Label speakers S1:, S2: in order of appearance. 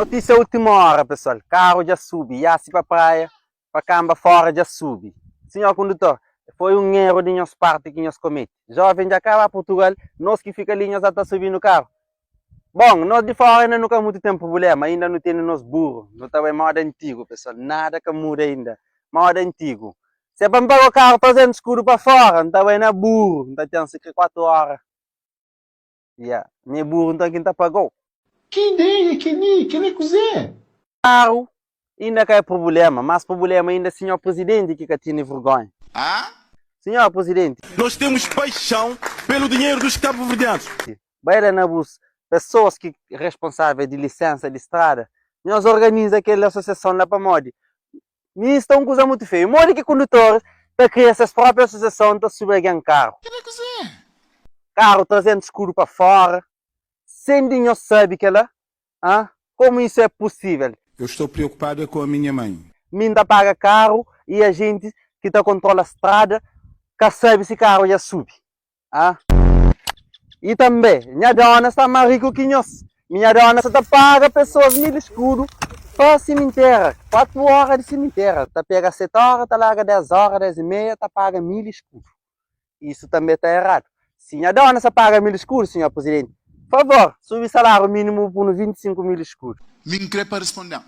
S1: Notísia última óra pesoal, karu dja subi, iasi pa praia, pa kanba fóra dja subi. Sinhor kundutor, foi un eru di nhos parti ki nhos kometi. Jóven dja ka ba Purtugal, nos ki fika li nhos ata subi-nu karu. Bon, nos di fóra inda nu ka mutu ten prubléma, inda nu tene nos buru, nu ta bai móda antigu pesoal, nada ka muda inda, móda antigu. Se pa N paga karu 300 skudu pa fóra, N ta bai na buru, N ta ten sikre 4 óra. Ya, mi é buru nton ki N ta paga-u.
S2: Ki ideia é kel-li? Kel-li é kuzê?
S1: Karu inda ka é prubléma, más prubléma inda é sinhor prizidenti ki ka tene vergónha. Sinhor prizidenti.
S3: Nós temos paixão pelo dinheiro dos cabo-verdianos.
S1: Bai la na bus pesoas ki responsável di lisensa di strada, nhos organiza kel asosiason la pamodi Mi sta un kuza mutu feiu. Modi ki kondutoris ta kria ses propi asosiason ta subi algen karu? Karu 300 skudu pa fora, sen di nhos sabi kela? Hã? Komu isu é pusivel?
S3: Eu estou preocupado é com a minha mãe.
S1: Mi N ta paga karu i ajentis ki ta kontrola strada ka sabi si karu dja subi. Ah. I tanbe, nha dóna sta más riku ki nhos. Mi nha dóna sa ta paga pesoas mil skudu pa simintera, kuatu óra di simintera. Ta pega seti óra, ta larga des óra, des i meia, ta paga mil skudu. Isu tanbe ta eradu. Si nha dóna sa paga mil skudu, sinhor prizidenti, favor, subi saláriu mínimu bu punu 25 mil skudu.
S2: Mi N kre pa responde-m.